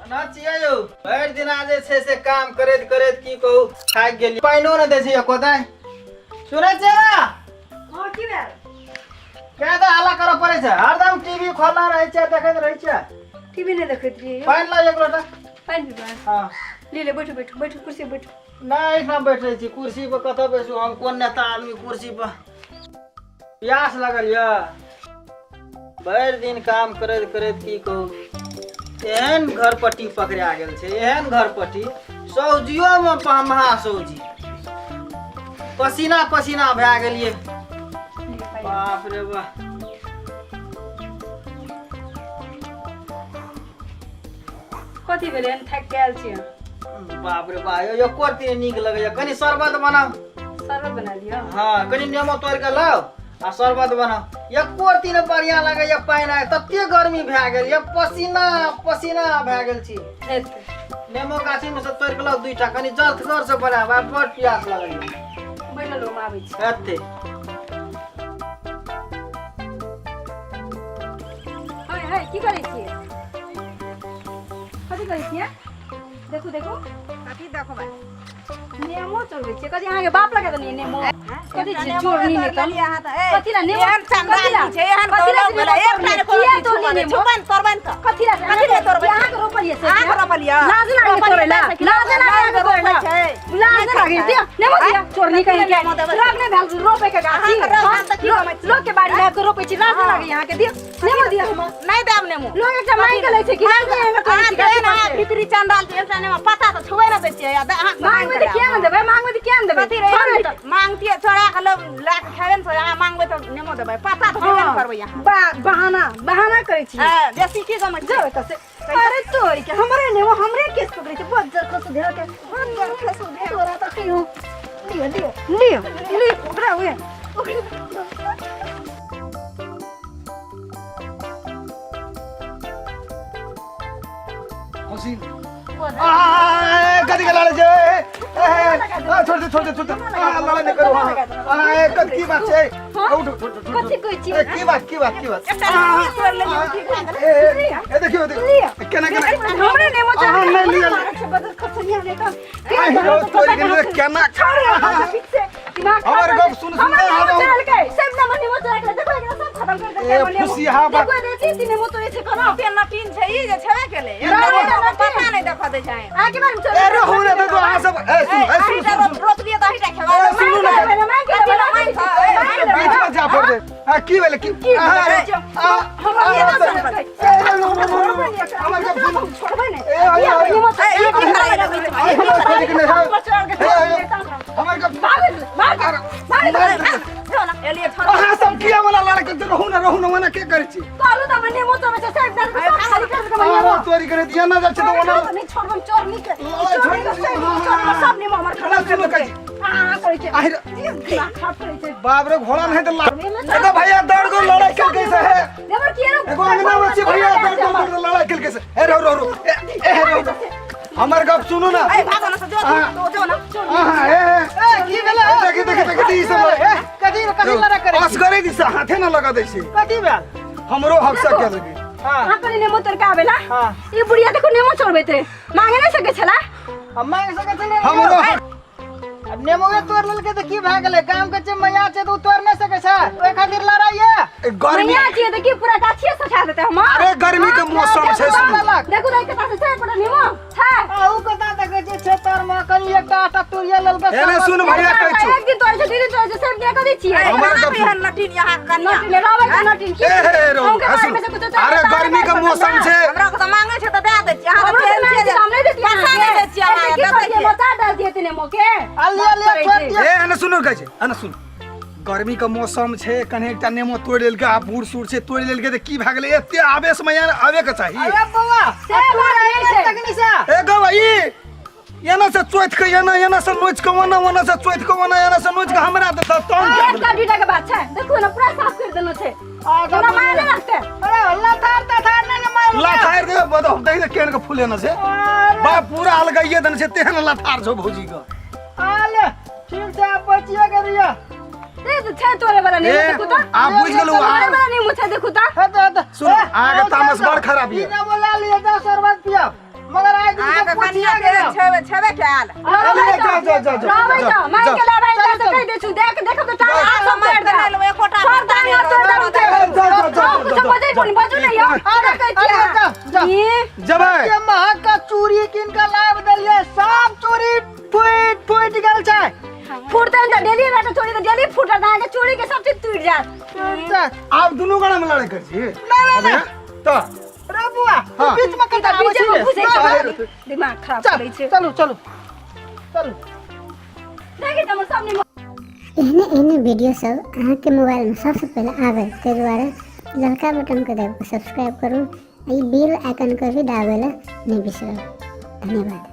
ना छियै यौ, भरि दिना जे छै से काम करैत करैत की कहू थाकि गेलियै। पानिओ नहि दै छै एको दाइ। सुनै छियै ने? हँ, की भेल? किया तऽ हल्ला करऽ पड़ै छै? हरदम टीवी खोलने रहै छै, देखैत रहै छै। टीवी नहि देखैत रहियै यौ। पानि लाउ एक लोटा। पानि पीबै? हँ। ले ले, बैठू बैठू बैठू, कुर्सी पर बैठू। नहि, एहिठाम बैठै छी। कुर्सी पर कतऽ बैसू? हम कोन नेता आदमी कुर्सी पर? प्यास लगल यऽ। भरि दिन काम करैत करैत की कहू, एहन घर पट्टी पकड़ा गेल छै, एहन घर पट्टी, सौजियोमे महा सौजी, पसीना पसीना भए गेलियै। बाप रे बाप। कथी भेलै? एहन थाकि के आयल छियै? बाप रे बाप, यौ एको रत्ती नीक लगैया। कनि शरबत बनाउ। शरबत बना लिअ? हँ, कनि नेमो तोड़ि कऽ लाउ आ शरबत बनाउ। एको रत्ती नहि बढ़िआँ लगैया। पानि आइ तते गर्मी भए गेल यऽ, पसीना पसीना भए गेल छी। हेतै। नेमो गाछीमे से तोड़ि कऽ लाउ दुइटा, कनि जल्दगर से बनायब, आब बड़ प्यास लगैया। बैठल हम आबै छी। हेतै। है है, की करै छियै? कथी करै छियै? देखू देखू। कथी देखबै? नेमो चोरबै छियै? कथी अहाँके बाप लगा देने नेमो? कथी छियै चोरनी? ने कम कथी ला नेमो? एहन कथी ला? चंडाल छै, एहन कथी ला गौरव नेमो भेलै, तोड़ने? एकटा ने किया कोनो तोड़ने छुबन नेमो? छुबन तोड़बनि तऽ कथी ला? कथी ला तोड़बै? अहाँके रोपलियै से? अहाँके रोपलियै? लाज लागै रोपलियै तोड़ै ला? तऽ लाज लागै लाज तोड़ै ला? रोपै छै। लाज लागै? दिअ नेमो, दिअ। चोरनी कहीं के नेमो देबै। रोग नहि भेल रोपै के गाछी? अहाँके रोप भेल तऽ की कमै छी? लोक के बाड़ी मे आबि कऽ रोपै छी, लाज नहि लागै अहाँके? दिअ नेमो, दिअ हमर। नहि देब नेमो। लोक एकटा मांगि कऽ लै छै कि लाज नहि अहाँके तोड़ै छी गाछी पर से? भीतरी चंडाल छै, एकटा नेमो पता तऽ छुबै नहि दै छियै। आ अहाँ मांगबै तऽ किया नहि देबै? मांगबै तऽ किया नहि देबै? कथी रे? छोड़बै तऽ मांगतियै चोरा के लोग लए के खेबै ने, अहाँ मांगबै तऽ नेमो देबै, पता तऽ देबे ने करबै अहाँ। बहाना बहाना करै छी। हँ, बेसी की गमै छी? जाओ एतऽ से। अरे तोरी के, हमरे नेमो हमरे केस पकड़ै छै। बज्जर खसु धेल के, बज्जर खसु धेल तोरा तऽ कहियो। लियो लियो लियो लियो, ओकरा हुए ओकरा। खुशी आ कथी के लड़ै छै? ए छोड़ दे, छोड़ दे, छोड़ दे। आ लड़ाइ नहि करू। हां, ए कथी की बात छै? उठ उठ उठ। कथी कहै छियै? ए की बात, की बात, की बात? एकटा नेमो तोड़ि लेलियै, की भए गेलै? ए ए देखियौ देखियौ, केना केना हमरे नेमो चोरा अहाँ नहि लिअ। बदल खसनिया ने कम। आहि रौ, तोड़ि गेलै केना? हमर गप सुन, सुन, ए, फुसिया बात। नटीन छै ई जे छेबे केलै, पता नहि देखऽ दै छै। ए रहू ने दे दो अहाँ सब। ए सुन, ए सुन, अहीटा सुन, सुन। रोपलियै तऽ अहीटा खेबै। ए, सुनू ने। कथी लए मांगि कऽ? ए, बीच में जा पड़ दे। आ की भेलै की? आ, आ, आ, ए, रो, रो, रो, रो, हमर गप सुनू। ए, आइ, आइ, ए, ई की करै लगै छै? आइ, हमर छोड़ि के नहि है। ए, आइ, हमर गप जो ना, एलियै छोड़। अहाँ सब किया वाला लड़ाइ करते? रहू ने, रहू ने, ओना के करै छी? अहाँ तोरी करे दिया ना जाइ छै तऽ ओना सुनू कहै छी। आहि रे, बाप रे, घोड़ा नहीं तो ए तो भैया दौड़ गो लड़ाई केलकै से हे। एगो अंगना में छी भैया, दौड़ दौड़ दौड़ लड़ाई केलकै से। ए रहो रहो रहो, ए ए रहो रहो। हमर गप सुनू ना। ए, भागो ना से, जो तू, जो ना। हाँ, ए ए ए की भेलै? ए, देखी देखी देखी, ई सब ए कथी कथी लड़ाइ करै छी? असगरे दिस हाथे ना लगा दै छै। कथी भेल? हमरो हक से के लगी। हाँ। अहाँ कहली नेमो तोड़ के आबेला? हाँ। ई बुढ़िया देखो, नेमो चोरबैत रहे, मांगे नहीं सकै छला? हम मांगि सकै छलै? हमरो हक। अब नेमोए तोड़ लेलकै तऽ की भए गेलै? गाम के छै, मैया छै तऽ ओ तोड़ नहि सकै छै? ओहि खातिर लड़ाइ ये? ए, गर्मी मैया छियै तऽ की पूरा गाछिए सठा देतै हमर? अरे गर्मी के मौसम छै, सुनू। लेलक। देखू तऽ कता से छै पड़ा नेमो छै। आ ऊ कता देखै छै छै तर मे कनि एकटा आटा तोड़िए लेलकै। एने सुन भैया, कहै छी। एक दिन तोड़ै छै, दू दिन तोड़ै छै, सब के करै छियै। हमर गप सुन। एहन नटीन यहाँ कनिया। नटीन रहबै तऽ नटीन की? ए हे रौ, अहूँके ए, बारे सुन। में से कुछो चाही अरे तऽ गर्मी के अहाँ मौसम छै। हमरा के तऽ मांगे छै तऽ दए दै छियै। अहाँ हमरो तऽ से तेहन मांगै छियै छी तऽ हम नहि दैतियै पैसा नहि अहाँके। दै छियै अहाँ, एते की देतै करतियै? के? मचा डाल दियै नेमो के। आ लिअ लिअ, छोड़ि दिअ। ए एने सुनू, कहै छै, एने सुन। गर्मी के मौसम छै, कने एकटा नेमो तोड़ि लेलकै, आ बूढ़ सूढ़ छै, तोड़ि लेलकै तऽ की भए गेलै? एते आवेश मे यार आबे के चाही? अरे बौआ, से बात नहि छै। तकनी से ए गौ, ई एना से चोथि के एना, एना से नोचि के ओना, ओना से चोथि के ओना, एना से नोचि के हमरा देता तहन क्या एकटा दूटा के बात छै, देखू ने, पूरा साफ कर देलो छै। आ हमरा मायने रखते। अरे लथार तथार नहि ने मारल। लथार दे बदो दे दे, केहन के फूलेना छै बाप, पूरा अलगाइए देने छै, तेहन लथार छौ भौजी के। आले ठीक छै, आब बचिए गेलियै। ए तऽ छै तोरे वाला नेमो, ए, देखू तऽ। आब बुझि गेलहुँ, तोरे आ- वाला नेमो छै, देखू तऽ। हेतै हेतै। सुन, अहाँके तामस बड़ खराब यऽ। यऽ। नेमो लए लिअ, जाउ शरबत पियब। छेबे कैल। अरे जा जा जा जा। रहबै जा, तऽ मारि जा। के लेबै तऽ कहि दै छु, देख देखब तऽ टांग हाथ सब मारि नहि देब। लेबै, एकोटा सब टांग हाथ तोड़ि देब। जा जा जा जा। हम कुछो बजै कोनी बजू नहि यौ। अरे कहै अरे छियै। जा जा। ई जेबै। के महग का चूड़ी कीन के लाब देलियै, सब चूड़ी फूट फूट गेल छै। फूटतै तऽ डेली बेटा चोरी तऽ डेली फूटत, अहाँके चूड़ी के सब चीज टूटि जायत। आब दुनू गोरा में लड़ाई कर छी? नहीं, नहीं। तऽ रे बुआ, तू हाँ। बीच में कतऽ आबै बीचे छी में रे? घुसै चल, छै, दिमाग खराब चल, करै छै। चलू चलू चलू। देखी तऽ हमर सामने। एहने एहने वीडियो सब अहाँके मोबाइलमे सबसँ पहिले आबै ताहि दुआरे ललका बटनके दाबि कऽ सब्सक्राइब करू आ ई बेल आइकनके भी दाबै लए नहि बिसरब। धन्यवाद।